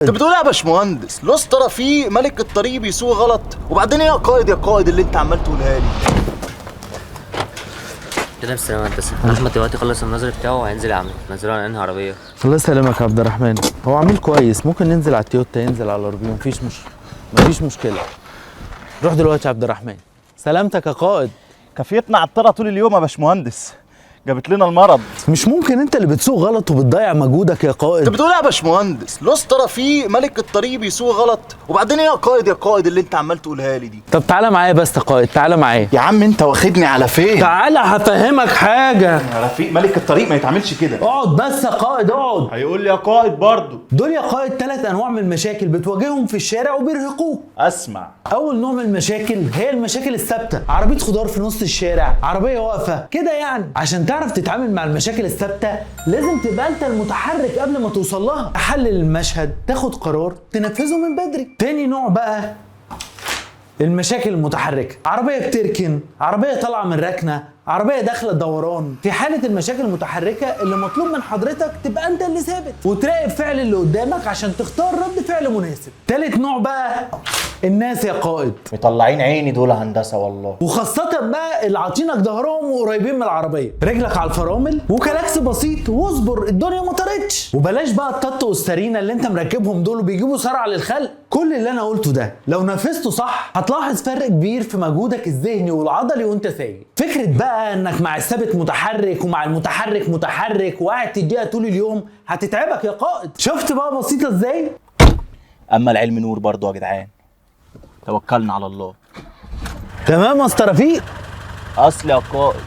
انت بتقول ايه يا باشمهندس؟ لوسترا في ملك الطريق بيسوق غلط. وبعدين ايه يا قائد يا قائد اللي انت عمال تقولها لي؟ كده بالسلامة يا هندسة. أحمد دلوقتي خلص النظري بتاعه وهينزل يعمل. نزله على انهي عربية؟ الله يسلمك يا عبد الرحمن، هو عميل كويس، ممكن ننزل على التويوتا، ينزل على الاربي، مفيش مشكلة. روح دلوقتي يا عبد الرحمن، سلامتك يا قائد. كفيتنا عطلة طول اليوم يا باشمهندس، جابت لنا المرض. مش ممكن انت اللي بتسوق غلط وبتضيع مجهودك يا قائد. انت بتقول ايه يا باشمهندس؟ لوسترا في ملك الطريق بيسوق غلط. وبعدين ايه يا قائد يا قائد اللي انت عمال تقولها لي دي؟ طب تعالى معايا بس يا قائد، تعالى معايا. يا عم انت واخدني على فين؟ تعالى هفهمك حاجة. يا رفيق ملك الطريق ما يتعملش كده. اقعد بس يا قائد اقعد. هيقول لي يا قائد برضه. دول يا قائد 3 انواع من المشاكل بتواجههم في الشارع وبيرهقوك. اسمع. اول نوع من المشاكل هي المشاكل الثابتة، عربية خضار في نص الشارع، عربية واقفة كده يعني. عشان تعرف تتعامل مع المشاكل الثابتة لازم تبقى انت المتحرك قبل ما توصل لها، تحلل المشهد، تاخد قرار تنفذه من بدري. تاني نوع بقى المشاكل المتحركة، عربية بتركن، عربية طالعه من ركنه، عربية داخله دوران. في حاله المشاكل المتحركة اللي مطلوب من حضرتك تبقى انت اللي ثابت وتراقب فعل اللي قدامك عشان تختار رد فعل مناسب. تالت نوع بقى الناس يا قائد، مطلعين عيني دول هندسة والله، وخاصة بقى اللي عاطينك ظهرهم وقريبين من العربية، رجلك على الفرامل وكلاكس بسيط واصبر الدنيا ما طارتش. وبلاش بقى التاتو والسرينه اللي انت مركبهم دول وبيجيبوا سرعة للخلق. كل اللي انا قلته ده لو نفذته صح هتلاحظ فرق كبير في مجهودك الذهني والعضلي وانت سايق. فكرة بقى انك مع الثابت متحرك ومع المتحرك متحرك وقاعد تديها طول اليوم هتتعبك يا قائد. شفت بقى بسيطة ازاي؟ اما العلم نور برضو يا جدعان، توكلنا على الله. تمام يا اسطى رفيق. اصل يا قائد.